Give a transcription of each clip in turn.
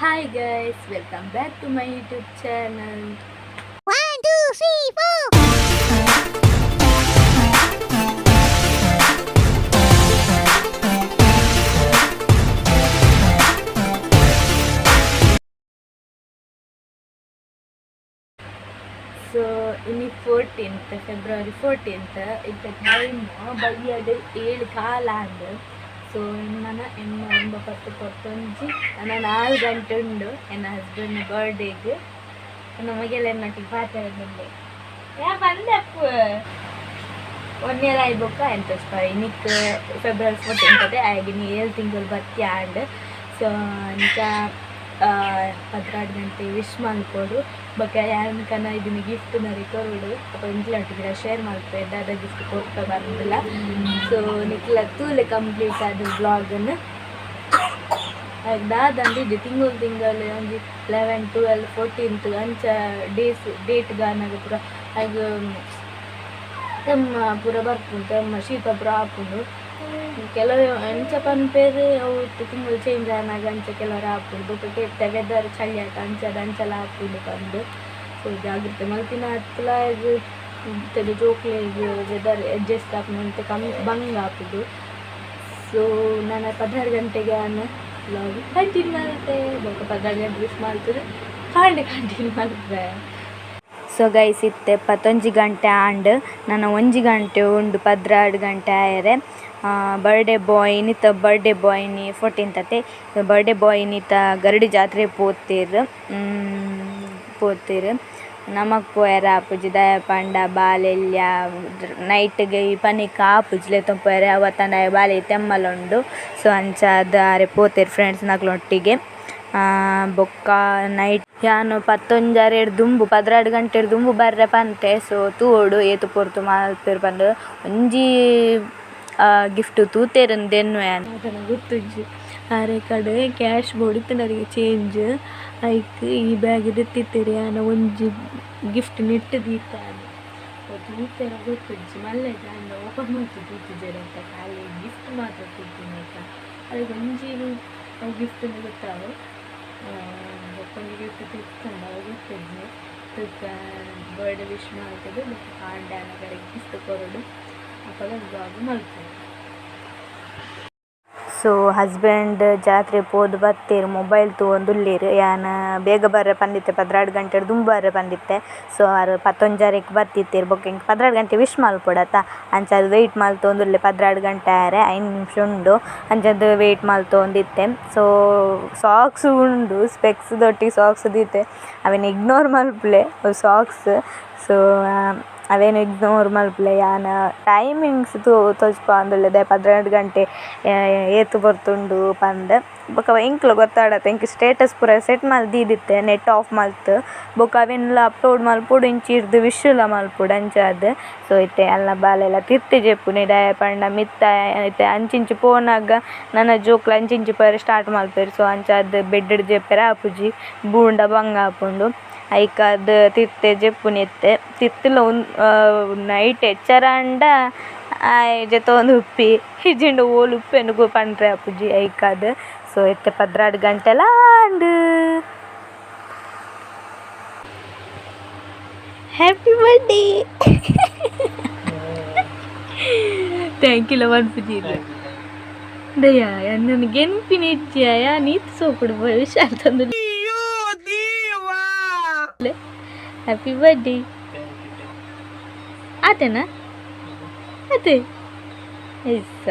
Hi guys, welcome back to my YouTube channel. 1, 2, 3, 4. So ಇನಿ 14th, February 14th. ಇತ್ತೆ time ಬಯ್ಯಡ್ 7:15 ಆಂಡ್. ಸೊ ನನ ಎಣ್ಮ, ಒಂಬ, ಪತ್ತು, ಪತ್ತೊಂಜಿ, ನನ 4 ಗಂಟೆ ಉಂಡು ಎನ್ನ ಹಸ್ಬೆಂಡ್ ಬರ್ಡೇಗ್. ನಮಗೆಲ್ಲ ಎನ್ನೊಟ್ಟಿಗೆ ಪಾತೆರೊಂದುಲ್ಲೆ. ಯಾ ಬಂದಪ್ಪು ಒನ್ ಇಯರ್ ಆಯಿ ಬೊಕ್ಕ ಎಂತ ಇನಿಕ್ ಫೆಬ್ರವರಿ 14th ಅದೇ ಆಯ್ಗೆ 7 ತಿಂಗಳು ಬತ್ತಿ ಆಂಡ್. ಸೊ ಅಂಚ 12 ಗಂಟೆ ವಿಶ್ ಮಲ್ಪೊಡು. ಬೊಕ್ಕ ಯಾನ್ ಕನ ಇದನ್ನ ಗಿಫ್ಟ್ ನರಿ ಕೊರೊಡು. ಅಪ್ಪ ಇಂಟ್ಲೊಟ್ಟಿಗೆ ಶೇರ್ ಮಲ್ಪೆ ದಾದ ಗಿಫ್ಟ್ ಕೊರ್ಪ ಬಂದಿಲ್ಲ. ಸೊ ನಿಕ್ಲ ತೂಲೆ ಕಂಪ್ಲೀಟ್ ಆದ ವ್ಲಾಗನ್ನು. ದಾದಂದ್ರೆ ಇದು ತಿಂಗಳು ತಿಂಗಳು ಒಂಜಿ 11, 12, 14th ಅಂಚ ಡೇಸ್ ಡೇಟ್ ಗಾನಾಗ ಪೂರ ಆಗ ತೆಮ್ಮ ಪೂರ ಬರ್ಪುಂಡು, ತೆಮ್ಮ ಶೀತ ಪೂರ ಆಪುಂಡು. ಕೆಲವು ಎಂಚ ಪನ್ಪೆರ್, ಅವು ತಿಂಗಳು ಚೇಂಜ್ ಆನಾಗ ಅಂಚ ಕೆಲವರು ಆಪುಂಡು. ಬೊಕ್ಕ ಇತ್ತೆ ವೆದರ್ ಚಳಿ ಆತ, ಅಂಚಾದ್ ಅಂಚಲ ಆಪುಂಡು ಪಂದ್. ಸೊ ಜಾಗ್ರತೆ ಮಲ್ತಿನ ಅತ್ಲ. ಇತ್ತೆದ ಜೋಕ್ಲೆಗ್ ವೆದರ್ ಅಡ್ಜಸ್ಟ್ ಆಪುನ ಒಂತೆ ಕಮ್ಮಿ ಬಂಗ ಆಪುಂಡು. ಸೊ ನಾನು 16 ಗಂಟೆಗೆ ಆನ್ ವ್ಲಾಗ್ ಕಂಟಿನ್ಯೂ ಮಲ್ತೆ. ಬೊಕ್ಕ 16 ಗಂಟೆ ವಿಶ್ ಮಲ್ತುದು ಕಾಂಡೆ ಕಂಟಿನ್ಯೂ ಮಲ್ಪೆ. ಸೊ ಗೈಸ್, ಇತ್ತೆ 11 ಗಂಟೆ ಆಂಡ್. ನನ 1 ಗಂಟೆ ಉಂಡು 12 ಗಂಟೆ ಆಯೆರೆ. ಬರ್ಡೇ ಬಾಯ್ ಇನಿತ ಬರ್ಡೇ ಬಾಯ್ ಇನಿ 14th ಅತೆ. ಬರ್ಡೇ ಬಾಯ್ ಇನಿತ ಗರಡಿ ಜಾತ್ರೆ ಪೋತೆರ್ ಪೋತೆರ್. ನಮಕ್ ಪೋಯೆರೆ ಆಪುಜಿ, ದಾಯೆ ಪಂಡ ಬಾಲೆ ಎಲ್ಯ. ನೈಟ್ಗ್ ಈ ಪನಿಕ್ ಆಪುಜಿ ಲೆತ್ತೊಂದು ಪೋಯೆರೆ. ಅವತ್ತಂಡ ಬಾಲೆ ತೆಮ್ಮಲ ಉಂಡು. ಸೊ ಅಂಚಾದ್ ಆರ್ ಪೋತೆರ್ ಫ್ರೆಂಡ್ಸ್ ನಕ್ಲೊಟ್ಟಿಗೆ. ಬೊಕ್ಕ ನೈಟ್ ಯಾನ್ ಪತ್ತೊಂಜರೆಡ್ ದುಂಬು, 12 ಗಂಟೆಡ್ ದುಂಬು ಬರ್ರೆ ಪಂತೆ. ಸೊ ತೂವೊಡು ಏತ್ ಪೊರ್ತು ಮಲ್ಪೆರ್ ಪಂದ್. ಒಂಜಿ ಗಿಫ್ಟ್ ತೂತೆರ್ ಎನ್ನುವೆ ಯಾನ್. ಗೊತ್ತುಜ್ಜಿ, ಆರೆ ಕಡೆ ಕ್ಯಾಶ್ ಬೋಡಿತ್ತಿನರಿಗೆ ಚೇಂಜ್ ಐಕ್ ಈ ಬ್ಯಾಗ್ ದೆತ್ತಿತ್ತೆರ್. ಯಾನ ಒಂಜಿ ಗಿಫ್ಟ್ ನೆಟ್ ದೀತಾನೆ ತೂತೆರ ಗೊತ್ತುಜ್ಜಿ. ಮಲ್ಲೆ ಜಾಂಡ ಓಪನ್ ಮಲ್ತ್ ತೂತುಜೆರ್ ಅಂತ, ಖಾಲಿ ಗಿಫ್ಟ್ ಮಾತ್ರ ತೂತಿನ. ಅದಕ್ಕೆ ಒಂಜಿ ಅವು ಗಿಫ್ಟ್ ಗೊತ್ತಾವು, ಬೊಕ್ಕೊಂಜಿ ಗಿಫ್ಟ್ ತಿಕ್ಕಂಡ ಅವು ಗೊತ್ತಿಜ್ಜಿ. ತುಕ್ಕ ಬರ್ಡೇ ವಿಶ್ ಮಲ್ತುದು ಬೊಕ್ಕ ಕಾಂಡೆ ಆನಗ ಗಿಫ್ಟ್ ಕೊರೊಡು. ಅಪಗ ವ್ಲಾಗ್ ಮಲ್ಪೊಡು. ಸೊ ಹಸ್ಬೆಂಡ್ ಜಾತ್ರೆ ಪೋದು ಬತ್ತೆರ್. ಮೊಬೈಲ್ ತೂವೊಂದುಲ್ಲೆರ್. ಯಾನ್ ಬೇಗ ಬರ್ರೆ ಪಂದಿತ್ತೆ, 12 ಗಂಟೆಡ್ ದುಂಬು ಬರ್ರೆ ಪಂದಿತ್ತೆ. ಸೊ ಆರ್ ಪತ್ತೊಂಜರೆಕ್ ಬತ್ತಿತ್ತೆರ್. ಬೊಕ್ಕ ಎಂಕ್ 12 ಗಂಟೆ ವಿಶ್ ಮಲ್ಪೊಡತ್ತ, ಅಂಚಾದ್ ವೆಯ್ಟ್ ಮಲ್ತೊಂದುಲ್ಲೆ. 12 ಗಂಟೆ ಆಯೆರೆ 5 ನಿಮಿಷ ಉಂಡು, ಅಂಚಾದ್ ವೆಯ್ಟ್ ಮಲ್ತೊಂದಿತ್ತೆ. ಸೊ ಸಾಕ್ಸ್ ಉಂಡು, ಸ್ಪೆಕ್ಸ್ ದೊಟ್ಟಿಗೆ ಸಾಕ್ಸ್ ದೀತೆ. ಅವೆನ್ ಇಗ್ನೋರ್ ಮಲ್ಪುಲೆ ಸಾಕ್ಸ್. ಸೊ ಅವೆನ್ ಇಗ್ನೋರ್ ಮಲ್ಪುಲೆ. ಯಾನ್ ಟೈಮಿಂಗ್ಸ್ ತೋಜ್ಪಾವೊಂದುಲ್ಲೆ, ದಾಯೆ 12 ಗಂಟೆ ಏತ್ ಪೊರ್ತುಂಡು ಪಂದ್. ಬೊಕ ಎಂಕ್ಲ ಗೊತ್ತಾಡತ್ತೆ, ಎಂಕ್ ಸ್ಟೇಟಸ್ ಪೂರ ಸೆಟ್ ಮಲ್ತ್ ದೀದಿತ್ತೆ ನೆಟ್ ಆಫ್ ಮಲ್ತ್. ಬೊಕ ಅವೆನ್ಲ ಅಪ್ಲೋಡ್ ಮಲ್ಪೊಡು, ಇಂಚಿರ್ದ್ ವಿಶ್ ಲ ಮಲ್ಪೊಡು, ಅಂಚಾದ್. ಸೊ ಇತ್ತೆ ಅಲ್ಲ ಬಾಲೆಲ ತಿರ್ತ್ ಜೆಪ್ಪುನಿ, ದಾಯೆ ಪಂಡ ಮಿತ್ತ ಇತ್ತೆ ಅಂಚಿಂಚಿ ಪೋನಗ ನನ ಜೋಕುಲು ಅಂಚಿಂಚಿ ಪೋಯೆರೆ ಸ್ಟಾರ್ಟ್ ಮಲ್ಪೆರ್. ಸೊ ಅಂಚಾದ್ ಬೆಡ್ ಡ್ ಜೆಪ್ಪೆರೆ ಆಪುಜಿ, ಬೂರ್ಂಡ ಬಂಗ ಆಪುಂಡು. ಐಕಾದ್ ತಿರ್ತೆ ಜೆಪ್ಪುನಿ ಇತ್ತೆ. ತಿರ್ತುಲ ನೈಟ್ ಎಚ್ಚರ ಆಂಡ ಆಯೆ ಜೆತ್ತೊಂದು ಉಪ್ಪಿ, ಇಜ್ಜಿಂಡ ಓಲು ಉಪ್ಪೆಂದ್ ಪಂಡ್ರೆ ಆಪುಜಿ ಐಕಾದ್. ಸೊ ಇತ್ತೆ 12 ಗಂಟೆಲ ಆಂಡ್. Happy birthday! Thank you ಪನ್ಪುಜಿ ದಯ್ಯ. ನನ್ಗೆ ಗೆನ್ಪಿನ ಇಜ್ಜಿಯ ನೀತ್ ಸೋಕುಡು ಹುಷಾರ್ ತಂದು. Happy birthday! ಆತೇನಾ? ಅದೇ ಎಸ್.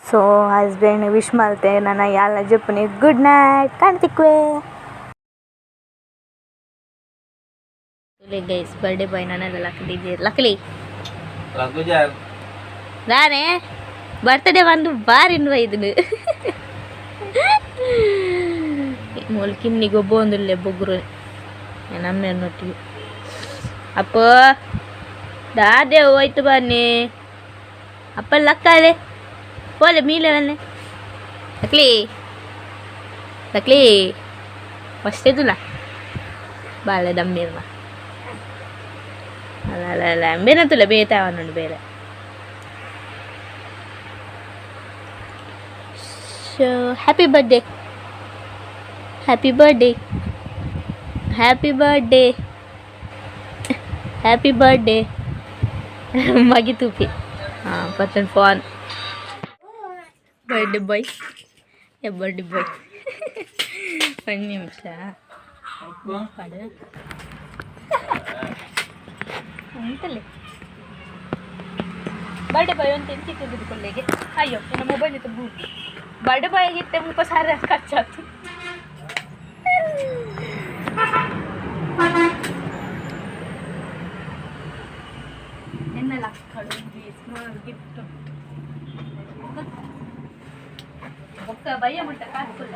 ಸೊ ಹಸ್ಬೆಂಡ್ ವಿಶ್ ಮಲ್ತೆ. ನನ ಯಾನ್ಲ ಜೆಪ್ಪುನಿ. ಗುಡ್ ನೈಟ್, ಕಾಂಡೆ ತಿಕ್ಕುವೆ. ಗೈಸ್, ಬರ್ಡೇ ಬಾಯ್ ನನ್ನೆಲ್ಲ ಲಕ್ಕದಿದ್ದೀರಿ, ಲಕ್ಲಿ. ಲಗುಜಾರ್. ನಾನೇ ಬರ್ತಡೇ ಬಂದು ಬಾರಿನ್ ಇದನ್ನು ಮೂಲು ಕಿನ್ನಿಗೆ ಒಬ್ಬೊಂದುಲ್ಲೆ ಬೊಗ್ರು ನಮ್ಮೆರ್ನೊಟ್ಟಿಗೆ. ಅಪ್ಪ ದಾದೆ ಹೋಯ್ತು ಬನ್ನಿ ಅಪ್ಪ. ಲಕ್ಕಾಲೆ ಪೋಲೆ ಮೀಲೆ ಬನ್ನಿ. ಲಕ್ಲಿ, ಲಕ್ಲಿ, ಫಸ್ಟ್ ಇದುಲ ಬಾಳೆ ದಮ್ಮಿರ್ನ. ಅಲ್ಲ ಅಲ್ಲ ಅಲ್ಲ, ಅಂಬೇನತುಲ್ಲ ಬೇತಾವನುಂಡು ಬೇರೆ. So happy birthday, happy birthday, happy birthday, happy birthday. मागीर तुपी हां पतन phone. Birthday boy, ಏ ಬರ್ಡೇ ಬಾಯ್, ಒಂದು ನಿಮಿಷ ಪಡು. ಉಂಟಲ್ಲೇ ಬರ್ಡೇ ಬಾಯ್ ಒಂದು ಎಂಚಿ ತೆಗೆದುಕೊಳ್ಳಿಗೆ. ಅಯ್ಯೋ, ನನ್ನ ಮೊಬೈಲ್ ಇತ್ತು ಬೂಟಿ. ಬರ್ಡೇ ಬಾಯ್ಗೆ ಇತ್ತೆ 30,000 ಖರ್ಚಾಯ್ತು. ಎನ್ನೆಲ್ಲ ಒಂಜಿ ಸ್ಮಾಲ್ ಗಿಫ್ಟ್ ಉಂಟು. ಬೊಕ್ಕ ಬಯ್ಯ ಮುಟ್ಟ ಕಾತ್ಕುಲ್ಲ.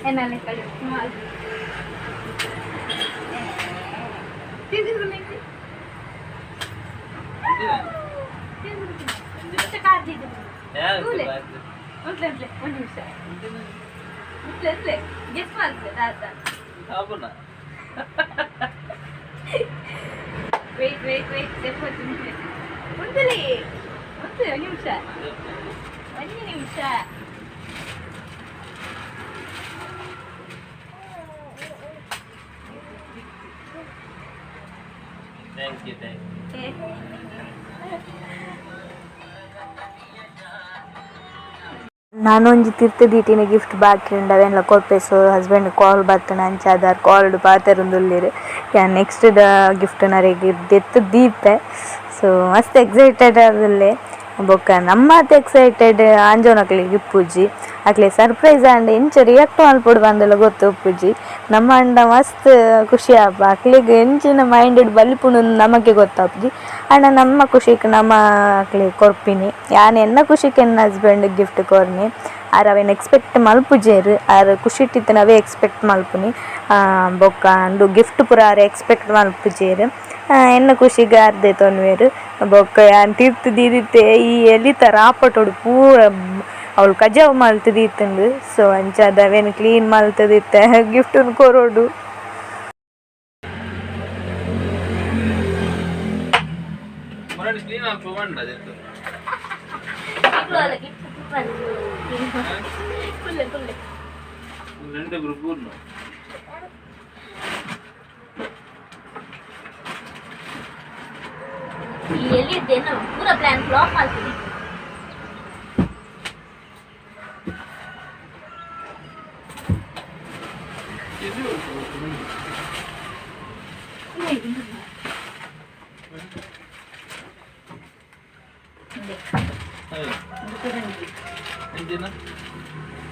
ಎನ್ನೆಲ್ಲ ಕಡೆ ಸ್ಮಾಲ್ ಒಂದು ನಿಮಿಷ, ಗೆಸ್ ಮಾಡ್ತೆ ತಾತ. ವೆಯ್ಟ್ ವೆಯ್ಟ್ ವೆಯ್ಟ್, ಉಂಟಲೇ ಒಂದು ನಿಮಿಷ, ಒಂದು ನಿಮಿಷ. Thank you, thank you. ನಾನೊಂಜಿ ತಿರ್ತ್ ದೀಟಿನ ಗಿಫ್ಟ್ ಬಾಕಿ ಉಂಡು, ಅವೆನ್ಲ ಕೊರ್ಪೆ. ಸೊ ಹಸ್ಬೆಂಡ್ ಕಾಲ್ ಬತ್ತನ, ಅಂಚ ಆದಾರ್ ಕಾಲ್ಡ್ ಪಾತೆರೊಂದುಲ್ಲೆರ್. ಯಾನ್ ನೆಕ್ಸ್ಟ್ ದ ಗಿಫ್ಟ್ ನರೆಗ್ ದೆತ್ತ್ ದೀಪೆ. ಸೊ ಮಸ್ತ್ ಎಕ್ಸೈಟೆಡ್ ಆದುಲ್ಲೆ. ಬೊಕ್ಕ ನಮ್ಮಾತ್ ಎಕ್ಸೈಟೆಡ್ ಆಂಜೋನಕ್ಲೆಗ್ ಇಪ್ಪುಜಿ. ಅಕ್ಲೆ ಸರ್ಪ್ರೈಸ್ ಆಂಡ ಎಂಚ ರಿಯಾಕ್ಟ್ ಮಲ್ಪೊಡು ಪಂದಲ ಗೊತ್ತುಪ್ಪುಜಿ. ನಮ್ಮ ಅಂಡ ಮಸ್ತ್ ಖುಷಿ ಆಪ, ಅಕ್ಲೆಗ್ ಎಂಚಿನ ಮೈಂಡೆಡ್ ಬಲಿಪುಂಡು ನಮಗೆ ಗೊತ್ತಾಪುಜಿ. ಆಂಡ ನಮ್ಮ ಖುಷಿಕ್ ನಮ ಅಕ್ಲೆಗ್ ಕೊರ್ಪಿನಿ. ಯಾನ್ ಎನ್ನ ಖುಷಿಕ್ ಎನ್ನ ಹಸ್ಬೆಂಡ್ ಗಿಫ್ಟ್ ಕೊರ್ನಿ. ಆರ್ ಅವೆನ್ ಎಕ್ಸ್ಪೆಕ್ಟ್ ಮಲ್ಪುಜೆರ್. ಆರ್ ಖುಷಿಟ್ ಅವೇ ಎಕ್ಸ್ಪೆಕ್ಟ್ ಮಲ್ಪುನಿ. ಬೊಕ್ಕ ಅಂದು ಗಿಫ್ಟ್ ಪೂರ ಆರ್ ಎಕ್ಸ್ಪೆಕ್ಟ್ ಮಲ್ಪುಜೆರ್. ಎನ್ನ ಖುಷಿಗ್ ಆರ್ ದೆತೊನ್ವೆರ್. ಬೊಕ್ಕ ಯಾನ್ ತಿರ್ತ್ ದೀದಿತ್ತೆ ಈ ಎಲಿತ ರಾಪಟೊಡು ಪೂರ ಅವಳು ಕಜವು ಮಲ್ತ್ ದೀತುಂಡು. ಸೊ ಅಂಚಾದ್ ಅವೆನ್ ಕ್ಲೀನ್ ಮಲ್ತದಿತ್ತೆ ಗಿಫ್ಟ್ ಕೊರೊಡು. ಕ್ಲೀನ್ ಅಲ್ಪ. రెండు ಗ್ರೂಪ್. ಎಲ್ಲಿದ್ದೇನು ಪೂರ ಪ್ಲಾನ್ ಫ್ಲಾಪ್ ಮಾಡ್ತೀನಿ.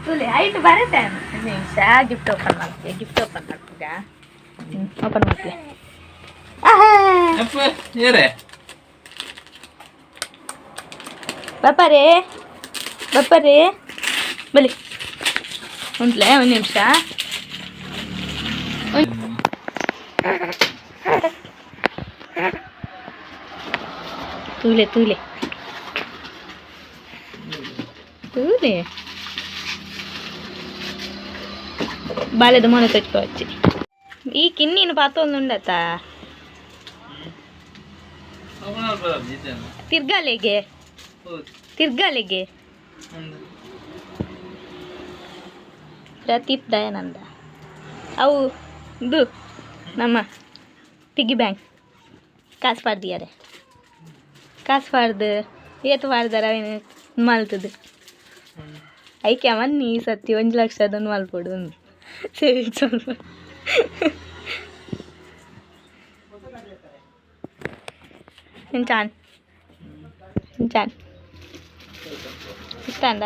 ತುಲೆ ಹೈಟ್ ಬರುತ್ತೆ. ಒಂದು ನಿಮಿಷ, ಗಿಫ್ಟ್ ಓಪನ್ ಮಾಡ್ತೀವಿ. ಗಿಫ್ಟ್ ಓಪನ್ ಮಾಡ್ತೀಗ, ಓಪನ್ ಮಾಡ್ತೀವಿ. ಏರೇ. ಬಪ್ಪರೇ ಬಪ್ಪರೇ ಬಲಿ ಉಂಟ್ಲೆ, ಒಂದು ನಿಮಿಷ. ತೂಲೆ ತೂಲೆ ತೂಲೆ, ಬಾಲೆದ ಮೊನೆ ತೆಚ್ಕೋಚ್ಚಿ. ಈ ಕಿನ್ನಿನ ಪಾತೊಂದುಂಡತ. ತಿರ್ಗಾಲೆಗೆ ತಿರ್ಗಾಲೆಗೆ ಪ್ರದೀಪ್ ದಯಾನಂದ. ಅವು ಇದು ನಮ್ಮ ಪಿಗ್ಗಿ ಬ್ಯಾಂಕ್. ಕಾಸು ಪಾಡ್ದಿದ್ದಾರೆ, ಕಾಸು ಪಾಡ್ದು ಏತ್ ಪಾಡ್ದಾರ ಅವೇನು ಮಲ್ತದು. ಐಕೆ ಅವನ್ನಿ ಈ ಸತಿ 1 ಲಕ್ಷ ಅದನ್ನು ಮಲ್ಪೊಡು, ಒಂದು ಸೇವಿಂಗ್ಸ್ ಸ್ವಲ್ಪ. ಇಂಚಾನ್ ಇಂಚಾನ್ ಇಷ್ಟ ಅಂದ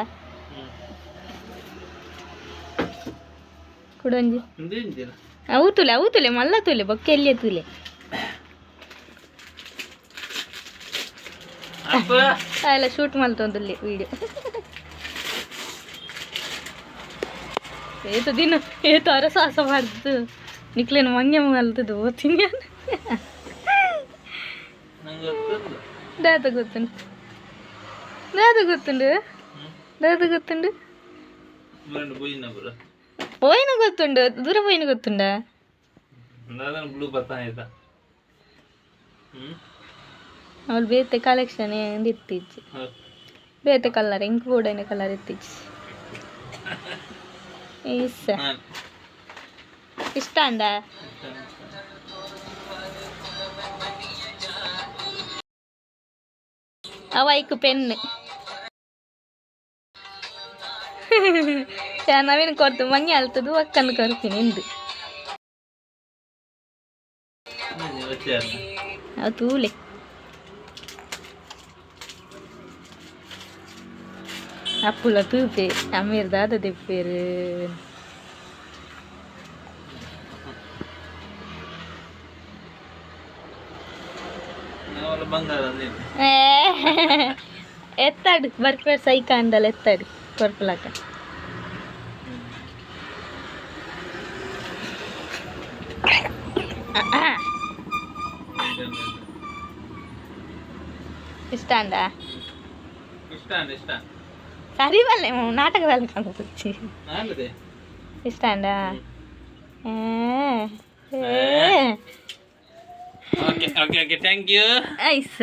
ಕುಡೊಂಜಿ. ಅವು ತೂಲೆ, ಅವು ತೂಲೆ, ಮಲ್ಲ ತೂಲೆ, ಬೊಕ್ಕ ಎಲ್ಲಿಯ ತೂಲೆ. ಎಲ್ಲ ಶೂಟ್ ಮಲ್ತೊಂದುಲ್ಲೆ ವಿಡಿಯೋ. ಏತ ದಿನ ಏತ ಅರಸಾಸ ಮಾಡ್ದು ನಿಕ್ಲೇನು ಮಂಗೆ ಮಲ್ತದು ಓದ್ತೀನಿ. ದಾದ ಗೊತ್ತುಂಡು, ದಾದ ಗೊತ್ತುಂಡು, ದಾದ ಗೊತ್ತುಂಡು. ಮುರಂಡು ಪೋಯಿನ ಪೂರ. ಪೋಯಿನ ಗೊತ್ತುಂಡು, ದೂರ ಪೋಯಿನ ಗೊತ್ತುಂಡ. ದಾದನ ಬ್ಲೂ ಬತ್ತ ಆಯ್ತಾ? ಹ್ಮ್. ಅವಳು ಬೇತೆ ಕಲೆಕ್ಷನ್ ಇತ್ತಿಜ್ಜಿ. ಹೌದು. ಬೇತೆ ಕಲರ್ ಇಂಕ್ ಬೋಡೈನ ಕಲರ್ ಇತ್ತಿಜ್ಜಿ is. ನಾನು ಇಷ್ಟ ಅಂದ. ಅವ ಐಕ್ ಪೆನ್ ನವೀನ್ ಕೊರ್ತು, ಮಂಗೆ ಅಲ್ತದು ಅಕ್ಕನ ಕೊರ್ತೀನಿ ಇಂದು. వచ్చారు. ಅವು ತೂಲೆ. ಅಪ್ಪುಲ ತೂಪೆ ಅಮ್ಮೀರ್ ದಾದ ದೆಪ್ಪೇರು. వాళ్ళ బంగారం. ಎತ್ತಾಡು ಬರ್ಪೇರ್ ಸೈಕ ಅಂದಲ್ಲ, ಎತ್ತಾಡು ಕೊರ್ಪುಲಕ. ಇಷ್ಟ ಅಂದ. ಇಷ್ಟ ಅಂದ, ಇಷ್ಟ. ಸರಿ ಬಲ್ಲೆ, ನಾಟಕದಲ್ಲಿ ಕಾಣುತ್ತಿ. ನಾನದೇ. ಇಷ್ಟ ಅಂದ. Okay okay okay, thank you. ಐಸ.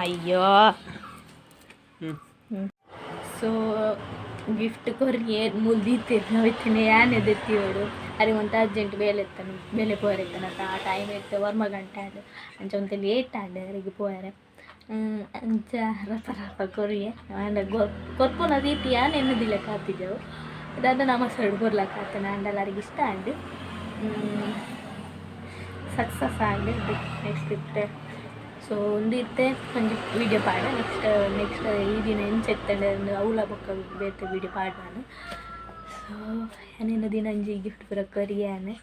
ಅಯ್ಯೋ. ಸೊ ಗಿಫ್ಟ್ ಕೊರಿಯೆ ಮೂಲು ದೀತೆರ್ ಅವಿತ್ತನೆ ಯಾನೆ ದೆತ್ತಿಯೋಡು. ಅರೆಗ್ ಒಂತೆ ಅರ್ಜೆಂಟ್ ಬೇಲೆ ಇತ್ತನು, ಬೇಲೆ ಪೋಯರೆ ಇತ್ತನತ. ಆ ಟೈಮ್ ಇತ್ತೆ ಒರ್ಂಬ ಗಂಟೆ ಆಂಡ್, ಅಂಚ ಒಂತೆ ಲೇಟ್ ಆಂಡ್ ಅರೆಗ್ ಪೋಯರೆ. ಅಂಚ ರಪ ರಪ ಕೊರಿಯೆ. ಆಂಡ ಕೊರ್ಪುನ ರೀತಿ ಯಾನ್ ಎನ್ನುದಿಲೆಕ್ಕ ಆತಿಜವು. ದಾದ ನಮ ಸೈಡ್ ಕೊರ್ಲಕ್ಕ ಆತನ. ಆಂಡಲ ಅರೆಗ್ ಇಷ್ಟ ಆಂಡ್, ಸಕ್ಸಸ್ ಆಂಡ್. ನೆಕ್ಸ್ಟ್ ಇತ್ತೆ ಸೊ ಉಂದು ಇತ್ತೆ ಒಂಜಿ ವೀಡಿಯೋ ಪಾಡ. ನೆಕ್ಸ್ಟ್ ನೆಕ್ಸ್ಟ್ ಈ ದಿನ ಎಂಚ ಇತ್ತಂಡ ಅವ್ಲ ಬೊಕ್ಕ ಬೇತೆ ವೀಡಿಯೋ ಪಾಡ್ದಾನ. ಸೊ ಯಾನೇನ ದಿನ ಒಂಜಿ ಗಿಫ್ಟ್ ಪೂರ ಕೊರಿಯಾನೆ.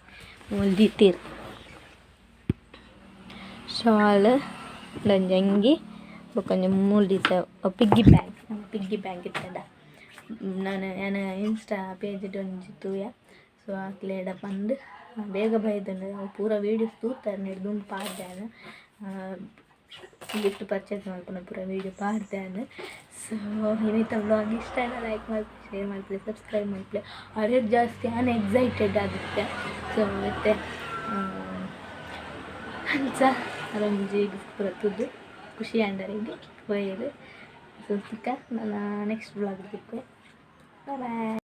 ಮೂಲು ದೀತೆರ್ ಶಾಲ್, ಒಂಜಿ ಅಂಗಿ, ಬೊಕ್ಕ ಒಂಜಿ ಮೂಲು ದೀತ ಪಿಗ್ಗಿ ಬ್ಯಾಂಕ್. ಪಿಗ್ಗಿ ಬ್ಯಾಂಕ್ ಇತ್ತದ. ನಾನು ಯಾನ ಇನ್ಸ್ಟಾ ಪೇಜ್ ಒಂಜಿ ತೂಯ. ಸೊ ಅಕ್ಲೆಡ ಪಂದ್ ಬೇಗ ಬೈದುಂಡು. ಅವು ಪೂರ ವೀಡಿಯೋಸ್ ತೂತಾರ್ ನೆಡ್ ದುಂಬು ಪಾಡ್ದಾನ. ಗಿಫ್ಟ್ ಪರ್ಚೇಸ್ ಮಲ್ಪುನ ಪೂರ ವೀಡಿಯೋ ಪಾಡ್ದಾನ. ಸೊ ಇನಿತ ವ್ಲಾಗ್ ಇಷ್ಟ ಆಂಡ ಲೈಕ್ ಮಲ್ಪುಲೆ, ಶೇರ್ ಮಲ್ಪುಲೆ, ಸಬ್ಸ್ಕ್ರೈಬ್ ಮಲ್ಪುಲೆ. ಅರೆಗ್ ಜಾಸ್ತಿ ಯಾನ್ ಎಕ್ಸೈಟೆಡ್ ಆದಿತ್ತೆ. ಸೊ ಇತ್ತೆ ಅಂಚ ಅರೊಂಜಿ ಗಿಫ್ಟ್ ಪೂರ ತೂದು ಖುಷಿ ಆಂಡ್ ಅರೆಗ್ ಪೋಯೆರ್. ಸೊ ತಿಕ್ಕ ನನ್ನ ನೆಕ್ಸ್ಟ್ ವ್ಲಾಗ್ ತಿಕ್ಕುವೆ. ಬಾಯ್.